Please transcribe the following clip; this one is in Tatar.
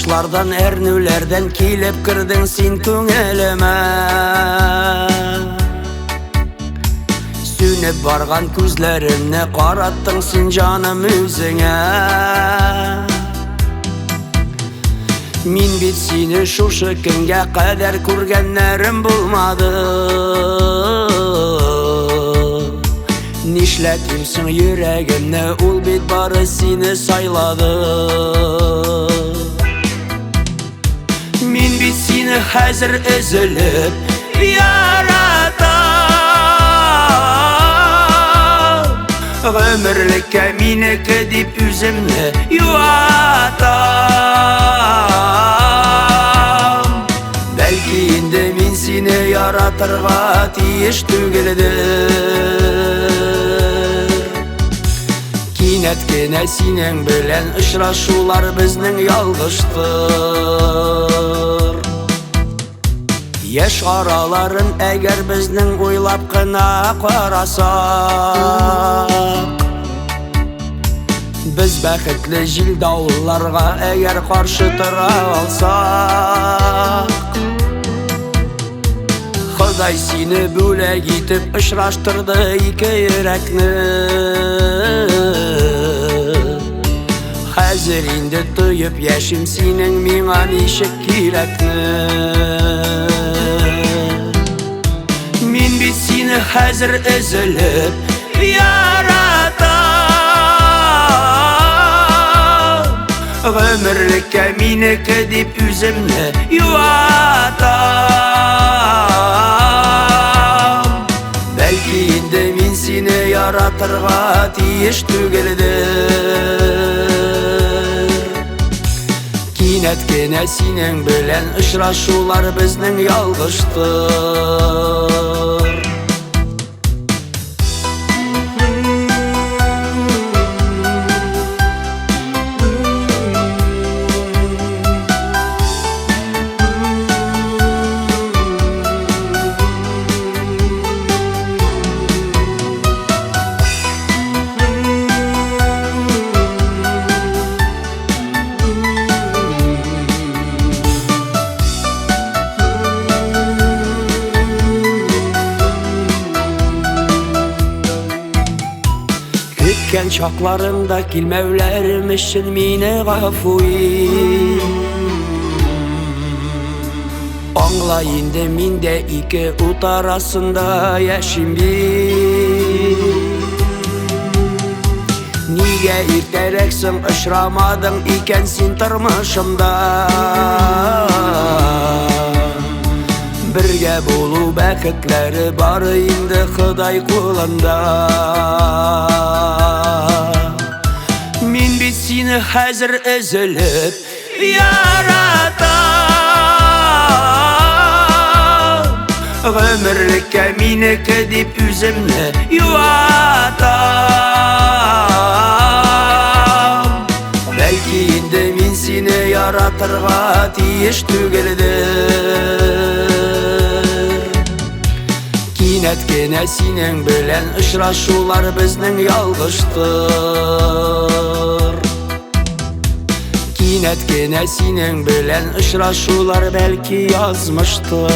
Сагышлардан, әрнүләрдән килеп кердең син күңелемә. Сүнеп барган күзләремне караттың син җаным үзеңә. Мин бит сине шушы көнгә кадәр күргәннәрем булмады. Нишләтим соң йөрәгемне, ул бит бары сине сайлады. Мин бит сине хәзер өзелеп яратам. Гомерлеккә минеке дип үземне юатам. Бәлки инде мин сине яратырга тиеш түгелдер. Кинәт кенә синең белән очрашулар безнең ялгыштыр. Яшь араларын әгәр безнең уйлап кына карасак, без бәхетле җил давылларга әгәр каршы тора алсак, Ходай сине бүләк итеп очраштырды ике йөрәкне. Хәзер инде тоеп яшим синең миңа ничек кирәкне. Мин бит сине хәзер өзелеп яратам. Гомерлеккә минеке дип үземне юатам. Бәлки инде мин сине яратырга тиеш түгелдер. Кинәт кенә синең белән очрашулар безнең ялгыштыр. Көткән чакларымда килмәүләрем өчен мине гафу ит. Аңла инде мин дә ике ут арасында яшим бит. Нигә иртәрәк соң очрамадың икән син тормышымда? Бергә булу бәхетләре бары инде Ходай кулында. Мин бит сине хәзер өзелеп яратам. Гомерлеккә минеке дип үземне юатам. Бәлки инде мин сине яратырга тиеш түгелдер. Кинәт кенә синең белән очрашулар безнең ялгыштыр. Кинәт кенә синең белән очрашулар бәлки язмыштыр.